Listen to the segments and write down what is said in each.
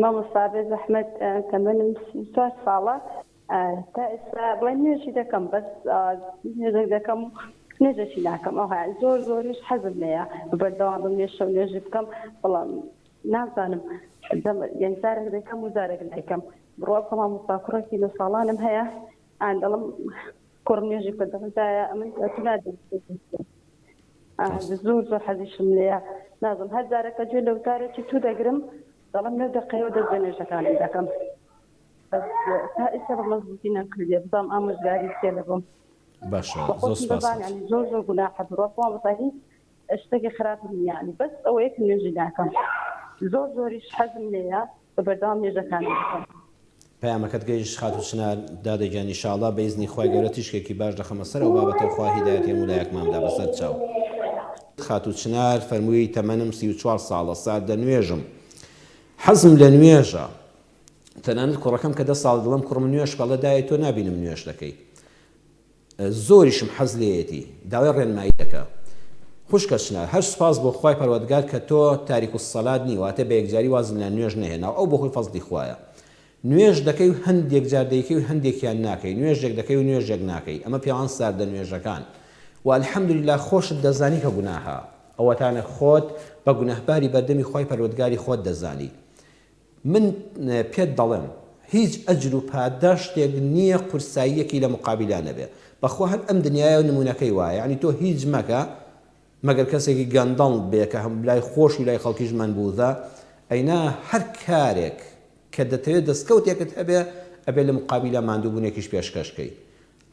مامۆستا بێ زەحمەت تەمەنم 34 ساڵە تا ئێستا بڵێ نوێژی دەکەم بەس نوێژێک دەکەم و نوێژێکی ناکەم ئەوها زۆر زۆریش حەزم لێیە بەردەوام بم نوێژ شەو نوێژی بکەم بەڵام نازانم یان جارێک دەکەم و جارێک نایکەم بڕوا بکە مامۆستا کوڕێکی نۆ ساڵانم هەیە ئان دەڵم کوڕم نوێژی بکە دەڵم دایە ئەمن تو نادەم زۆر زۆر حەزیشم لێیە نازم هەر جارێکە گوێ لە وتارێکی تو دەگرم دەڵم لەو دەقەیەوە دەست بە نوێژەکانم دەکەم بەس تا ئێستا بە مەزبوتی نەمکردیە بزانم ئامۆژگاری چیە لە بۆم باشە زۆر سپاس زۆر زۆر گوناحە بڕوا بکە مامۆستا هیچ شتێکی خراپم نییە یانی بەس ئەوەیە کە نوێژی ناکەم زۆر زۆریش حەزم لێیە بە بەردەوام نوێژەکانم بکەم. پەیامەکەت گەیشت خاتوو چنار دادە گیان ئیشاڵا بە ئیزنی خوای گەورە تیشکێکی باش دەخەمە سەر ئەو بابەتەو خوا هیدایەتی هەموو لایەکمان بدا بەسەر چاو. خاتوو چنار فەرمووی تەمەنم 34 ساڵە ساردە نوێژم حەزم لە نوێژە تەنانەت کوڕەکەم کە دە ساڵ دڵم کوڕم نوێژ بکە ئەڵێ دایە تۆ نابینم نوێژ دەکەی زۆریشم حەز لێیەتی داوای ڕێنمایی دەکا خوشکە چنار هەر سوپاس بۆ خوای پەروەردگار کە تۆ تاریک الصلات نی واتە بە یەکجاری وازت لە نوێژ نەهێناوە ئەو بۆخۆی فەزڵی خوایە نوێژ دەکەی و هەندێک جار دەیکەی و هەندێکیان ناکەی نوێژێک دەکەی و نوێژێک ناکەی ئەمە پێوان ساردە نوێژەکان و الحمدللە خۆشت دەزانی کە گوناهە ئەوەتانە خۆت بە گوناهباری بەردەمی خوای پەروەردگاری خۆت دەزانی من پێت دەڵێم هیچ ئەجر و پاداشتێک نییە قورساییەکی لە مقابیلا نەبێ بەخوا هەر ئەم دنیایە و نمونەکەی وایە یانی تۆ هیچ مەکە مەگەر کەسێکی گەندەڵ بێ کە هەم لای خۆش و لای خەڵکیش مەنبوزە ئەینا هەر کارێک کە دەتەوێت دەستکەوتێکت هەبێ ئەبێ لە مقابیلا ماندووبوونێکیش پێشکەش کەی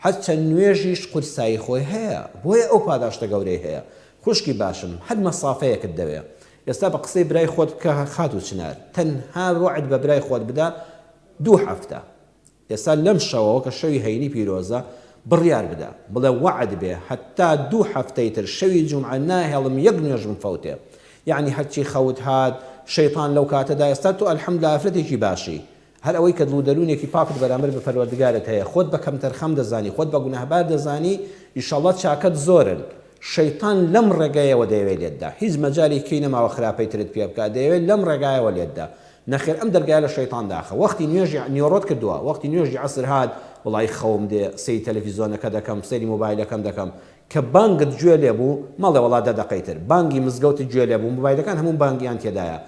هەرچەند نوێژیش قورسایی خۆی هەیە بۆیە ئەو پاداشتە گەورەی هەیە خوشکی باشم هەر مەسافەیەکت دەوێ ئێستا بە قسەی برای خۆت بکە خاتوو چنار تەنها وەعد بە برای خۆت بدە دوو هەفتە ئێستا لەم شەوەوە کە شەوی هەینی پیرۆزە بڕیار بدە بڵێ وەعد بێ هەتا دوو هەفتەی تر شەوی جومعە ناهێڵم یەک نوێژم فەوتێ یەعنی هەرچی خەوت هات شەیتان لەو کاتەدا ئێستا تۆ الحمدللە ئافرەتێکی باشی هەر ئەوەی کە دڵ و دەروونێکی پاکت بەرامبەر بە پەروەردگارت هەیە، خۆت بە کەمتەرخەم دەزانی، خۆت بە گوناهبار دەزانی، ئیشەڵڵا چاکەت زۆرن، شەیتان لەم ڕێگایەوە دەیەوێت لێت دا، هیچ مەجالی کەی نەماوە خراپەی ترت پێ بکا، دەیەوێت لەم ڕێگایەوە لێت دا، نەخێر ئەم دەرگایە لە شەیتان داخە، وەختی نوێژی نیوەڕۆت کردووە، وەختی نوێژی عەسر هات، وەڵایی خەوم دێ، سەیری تەلەفیزۆنەکە دەکەم، سەیری مۆبایلەکەم دەکەم، کە بانگت گوێ لێ بوو، مەڵێ وەڵا دە دەقەی تر، بانگی مزگەوتت گوێ لێ بوو، مۆبایلەکان هەموو بانگیان تێدایە،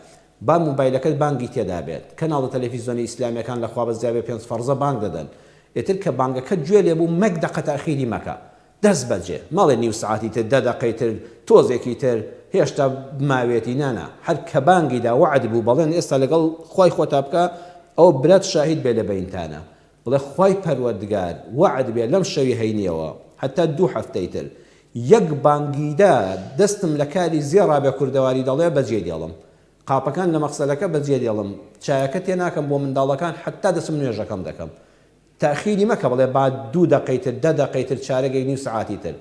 با موبایلەکەت بانگی تێدا بێت، کەناڵە تەلەفیزۆنی ئیسلامیەکان لە خوا بەزیا بێ پێنج فەڕزە بانگ دەدەن، ئیتر کە بانگەکەت گوێ لێ بوو مەک دەقە تاخیری مەکە، دەست بەجێ، مەڵێ نیو سەعاتی تر، دە دەقەی تر، تۆزێکی تر، هێشتا ماوێتی، نا نا، هەر کە بانگی دا وەعد بوو بەڵێن ئێستا لەگەڵ خوای خۆتا بکە، ئەوە برات شاهید بێ لە بەینتانا، بڵێ خوای پەروەردگار وەعد بێ لەم شەوی هەینیەوە هەتا دوو هەفتەی تر یەک بانگیدا دەستم لە کاری زێڕا بێ کوردەواری دەڵێ بەجێی دێڵم قاپەکان لە مەخسەلەکە بەجێ دێڵم چایەکە تێناکەم بۆ منداڵەکان حەتا دەچم نوێژەکەم دەکەم تاخیری مەکە بڵێ با دوو دەقەی تر دە دەقەی تر چارەگێک نیو سەعاتی تر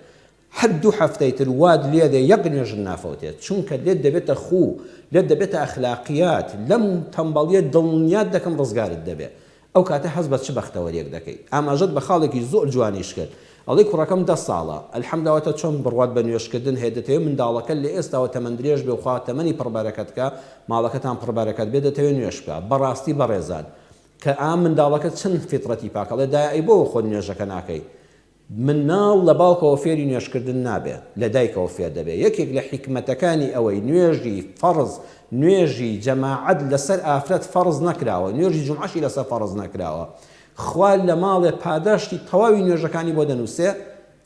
هەر دوو هەفتەی تر وات لێدێ یەک نوێژت نافەوتێت چونکە لێت دەبێتە خوو لێت دەبێتە ئەخلاقیات لەم تەمبەڵیە دڵنیات دەکەم ڕزگارت دەبێ ئەو کاتە هەست بە چ بەختەوەریەک دەکەی ئاماژەت بە خاڵێکی زۆر جوانیش کرد ئەڵێی کوڕەکەم دە ساڵە الحمدللە واتە چۆن بڕوات بە نوێژ کردن هەیە دەتەوێ منداڵەکەت لە ئێستاوە تەمەن درێژ بێ و خوا تەمەنی پڕ بەرەکەت کا ماڵەکەتان پڕ بەرەکەت بێ دەتەوێ نوێژ بکا بەڕاستی بەڕێزان کە ئا منداڵەکەت چەند فیتڕەتی پاکە ئەڵێ دایە ئەی بۆ خۆت نوێژەکە ناکەی مناڵ لە باوکەوە فێری نوێژکردن نابێ، لە دایکەوە فێر دەبێ، یەکێک لە حیکمەتەکانی ئەوەی نوێژی فەڕز، نوێژی جەماعەت لەسەر ئافرەت فەڕز نەکراوە، نوێژی جومعەشی لەسەر فەڕز نەکراوە، خوا لە ماڵێ پاداشتی تەواوی نوێژەکانی بۆ دەنووسێ،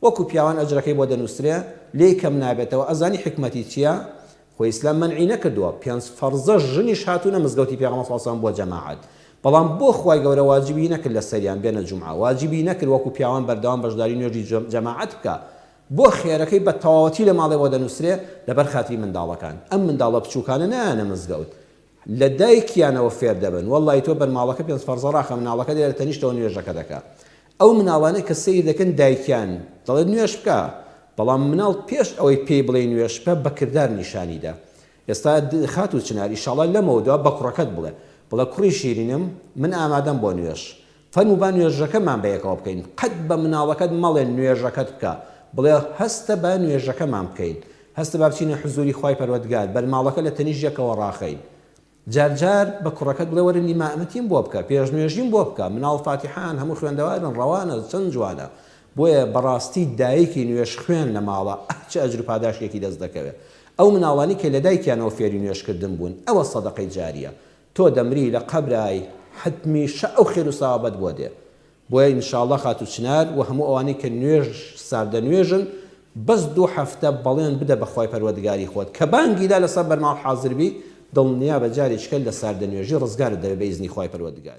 وەکو پیاوان ئەجرەکەی بۆ دەنووسرێ، لێی کەم نابێتەوە، ئەزانی حیکمەتی چییە؟ خۆ ئیسلام مەنعی نەکردووە پێنج فەرزە ژنیش هاتوونە مزگەوتی پێغەمبەر صلی اللە علیە وسلم بۆ جەماعەت بەڵام بۆ خوای گەورە واجبی نەکرد لەسەریان بێنە جومعە واجبی نەکرد وەکو پیاوان بەردەوام بەشداری نوێژی جەماعەت بکا بۆ خێرەکەی بە تەواوەتی لە ماڵێ بۆ دەنووسرێ لەبەر خاتری منداڵەکان ئەم منداڵە بچووکانە نایەنە مزگەوت لە دایکیانەوە فێر دەبن وەڵی تۆ بەرماڵەکە پێنج فەرزە ڕاخە مناڵەکە دێرە تەنیشتەوە نوێژەکە دەکا ئەو مناڵانەی کە سەیر دەکەن دایکیان دەڵێت نوێژ بکە، بەڵام مناڵ پێش ئەوەی پێی بڵێی نوێژ بکە بە کردار نیشانی دە. ئێستا خاتوو چنار ئیشاڵا لەمەودوا بە کوڕەکەت بڵێ، بڵێ کوڕی شیرینم من ئامادەم بۆ نوێژ، فەرموو با نوێژەکەمان بەیەکەوە بکەین، قەت بە مناڵەکەت مەڵێ نوێژەکەت بکە، بڵێ هەستە با نوێژەکەمان بکەین، هەستە با بچینە حزوری خوای پەروەردگار، بەرماڵەکە لە تەنیشت یەکەوە ڕاخەین. جار جار بە کوڕەکەت بڵێ وەرە ئیمامەتیم بۆ بکە، پێشنوێژیم بۆ بکە، مناڵ فاتیحەیان هەموو خوێندەوارن ڕەوانە چەند جوانە، بۆیە بەڕاستی دایکی نوێژخوێن لە ماڵا ئەه چ ئەجر و پاداشتێکی دەست دەکەوێ، ئەو مناڵانی کە لە دایکیانەوە فێری نوێژکردن بوون ئەوە سەدەقەی جاریە، تۆ دەمری لە قەبرای حەتمیشە ئەو خێر و سەوابەت بۆ دێ. بۆیە ان شاء اللە خاتوو چنار و هەموو ئەوانەی کە نوێژ ساردە نوێژن بەس دوو هەفتە بەڵێن بدە بە خوای پەروەردگاری خۆت کە بانگی دا لەسەر بەرماڵ حازر بی دڵنیابە جارێکیکە لە ساردە نوێژی ڕزگارت دەبێ بە ئیزنی خوای پەروەردگار.